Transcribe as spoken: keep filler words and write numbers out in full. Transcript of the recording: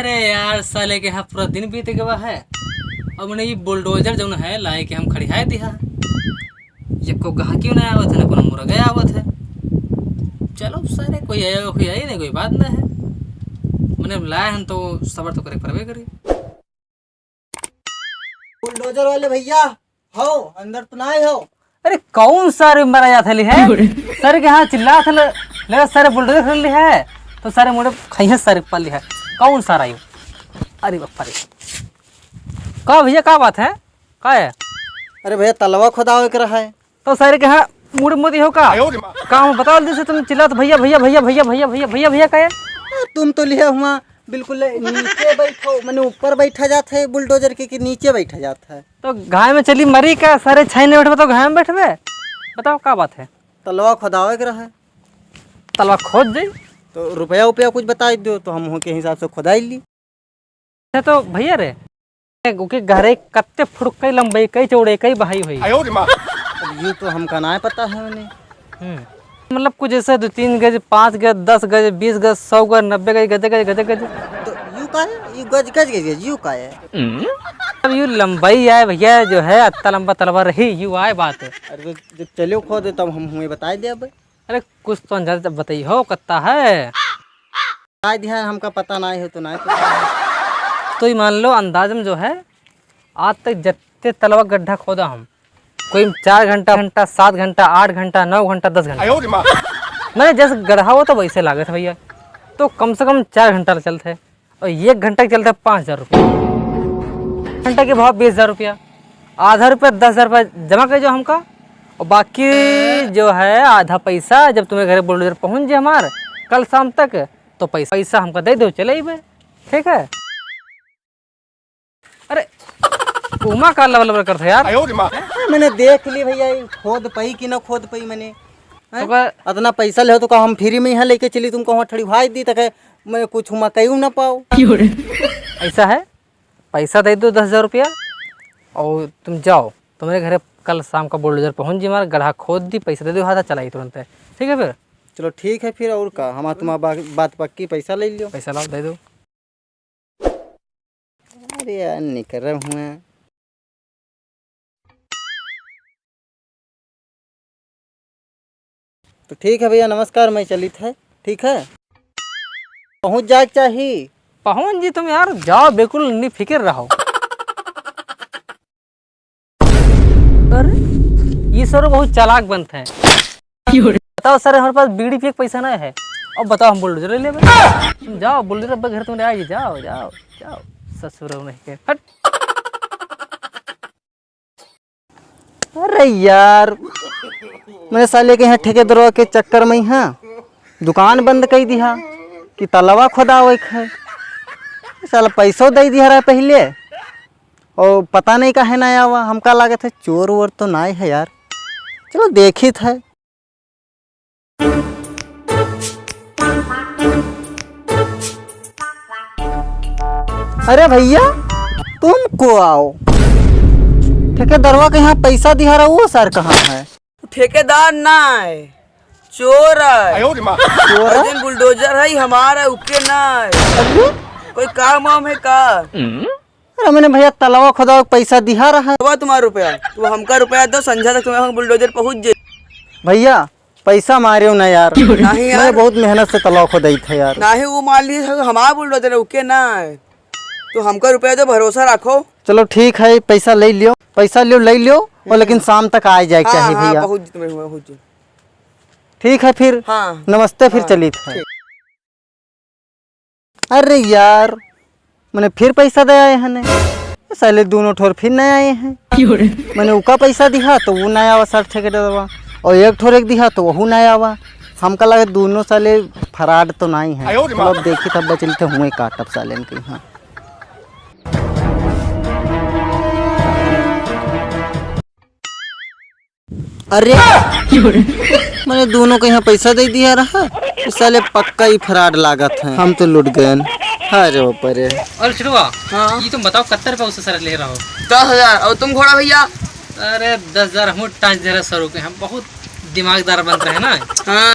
अरे यार, साले के यहाँ पूरा दिन बीत गवा है। अब मने ये बुलडोजर जौन है, लाए के हम खड़ियाए दिहा। एको गाहकियो ना आवत है, ना कोनो मुर्गा आवत है। चलो सारे, कोई आया, कोई आई नहीं, कोई बात ना है। मने लाए हम तो सबर तो करे परबे करी। बुलडोजर वाले भैया, हो, अंदर तो नाहीं हो? अरे कौन सारे मरा जात हली है? सारे के हाँ चिल्लात हल, लगा सारे बुलडोजर कर ली है, तो सारे मुड़े खाइए सारे पाली है। कौन सारा आयो? अरे बाप रे। का भैया, का बात है? का है? अरे भैया, तलवा खोदावे के रहा है। तो सारे के हाँ मुड़े मोदी हो का? आयो रे माँ। का हम बताओ, दिल से तुम चिल्लात भैया, भैया, भैया, भैया, भैया, भैया, भैया, भैया का है? तुम तो लिहे हुआ बिल्कुल नीचे बैठो, मने ऊपर बैठा जात है बुलडोजर के, कि नीचे बैठा जात है? तो घाय में चली मरी का, सारे छाई नहीं बैठबे तो घाय में बैठबे? बताओ का बात है? तलवा खोदावे के रहे। तलवा खोद दे। तो रुपया उपया कुछ बताई दो तो हम के हिसाब से खोदाई ली। अच्छा तो भैया रे, ओके घरे कत्ते फुड़कई लंबई, कई चौड़े, कई बहाई होई? आयो रे माँ। अब यू तो हमका ना पता है मने। हम्म। मतलब कुछ ऐसे दो तीन गज, पाँच गज, दस गज, बीस गज, सौ गज, नब्बे गज, गजे गज, गजे गज। तो यू का है? यू गज, गज, गज, गज, यू का है? अब यू लंबाई है भैया, जो है अत्ता लंबा तलवा रही, यू आए बात। अरे तो जब चलो खोदे तब हम हुए बताई दे अब। अरे कुछ तो अंदाज बताई हो, कत्ता है? बताई दिया, हमका पता ना है तो ना पता। तो ये मान लो अंदाज में जो है आज तक जितने तलवा गड्ढा खोदा हम, कोई चार घंटा, घंटा, सात घंटा, आठ घंटा, नौ घंटा, दस घंटा। आयो रे माँ। मैंने जैसे गढ़ा हो तो वैसे लागत है भैया, तो कम से कम चार घंटा चलते हैं और एक घंटा के चलते हैं पाँच हजार रुपया। घंटा के भाव बीस हजार रुपया, आधा रुपया दस हजार रुपया जमा कर दो हमका, और बाकी जो है आधा पैसा जब तुम्हें घरे बुलडोजर पहुँच जाए हमार कल शाम तक, तो पैसा, पैसा हमका दे दो, चले अइबे, ठीक है? अरे, उमा का लबल लबल करत है यार? आयो रे माँ। अरे, मैंने देख ली भैया, ये खोद पाई कि ना खोद पाई मैंने। हैं? तो का अतना पैसा ले हो तो का हम फ्री में यहाँ लेके चली, तुमको वहाँ ठड़ी भाई दी तक मैं कुछ हुआ कहीं ना पाओ। क्यों रे? ऐसा है, पैसा दे दो दस हजार रुपया और तुम जाओ, तुम्हारे घरे कल शाम का बुलडोजर पहुँच जी, हमारा गड्ढा खोद दी, पैसा दे दो, हाथ चलाई तुरंत है, ठीक है फिर? चलो ठीक है फिर, और का, हमारा तुम्हारा बा-, बात पक्की, पैसा ले लियो। पैसा लाओ, दे दो। अरे यार, निकल रहे हुए। तो ठीक है भैया, नमस्कार, मैं चलित है, ठीक है? पहुँच जाए के चाही। पहुँच जी तुम यार, जाओ, बिल्कुल निफिकिर रहो। अरे, ये सर बहुत चालाक बनते हैं। क्यों रे? बताओ सर, हमारे पास बीड़ी पिए के पैसा नहीं है। अब बताओ, हम बुलडोजर ले लेबे? तुम जाओ, बुलडोजर अब्बे घर तुम ले आइए, जाओ, जाओ, जाओ, ससुर नहीं के, हट। अरे यार, मैं साले के यहाँ ठेकेदारवा के चक्कर में यहाँ दुकान बंद कर दिया कि तलवा खोदावे के है। साला पैसो दे दिया रहा पहले, और पता नहीं काहे ना आवा। हमका लागत है चोर वोर तो नाय है यार। चलो देखित है। अरे भैया, तुम को आओ, ठेकेदारवा के यहाँ पैसा दिया रहा, वो सर कहाँ है? ठेकेदार ना है, चोर है। आयो रे माँ। चोर है? और जौन बुलडोजर है, हमारा है, उके ना है। अरे? कोई काम वाम है का? अरे मैंने भैया तलवा खोदावे के पैसा दिहा रहा है। बा तुम्हारा रुपया, तू हमका रुपया दो, संझा तक तुम्हें हम बुलडोजर पहुँच जाए। भैया पैसा मारे हो ना यार। नहीं यार। मैं बहुत मेहनत से तलवा खोदाई था यार। नहीं, वो मान ली है, हमारा बुलडोजर है, उके ना है। तो हमका रुपया दो, भरोसा रखो। चलो ठीक है, पैसा ले लियो, पैसा लियो, ले लियो, और लेकिन शाम तक आ जाए के हाँ, चाहिए हाँ, भैया। पहुँच जी तुम्हें, पहुँच जी। ठीक है फिर, हाँ। नमस्ते फिर हाँ, चलित है। ठीक। अरे यार, मैंने फिर पैसा दे आए हैं ने। साले दोनों ठोर फिर नहीं आए हैं। क्यों रे? मैंने उका पैसा दिहा तो वो नहीं आवा सर ठेकेदारवा, और एक ठोर एक दिहा तो वहू नहीं आवा। हमका लगे दोनों साले फराड तो नहीं है। आयो रे माँ। चलो अब देखी तब बचल थे हुए काटब साले के यहाँ। अरे, मैंने दोनों के यहाँ पैसा दे दिया रहा, ये साले पक्का ही फराड लागत है। हम तो लुट गए। अरे बाप रे। और छोटुआ, हाँ? ये तुम बताओ, कत्तर रुपया उससे सर ले रहा हो? दस हजार। और तुम घोड़ा भैया? अरे, दस हजार हम टांच दे रहे सर के, हम बहुत दिमागदार बनते हैं ना। हाँ।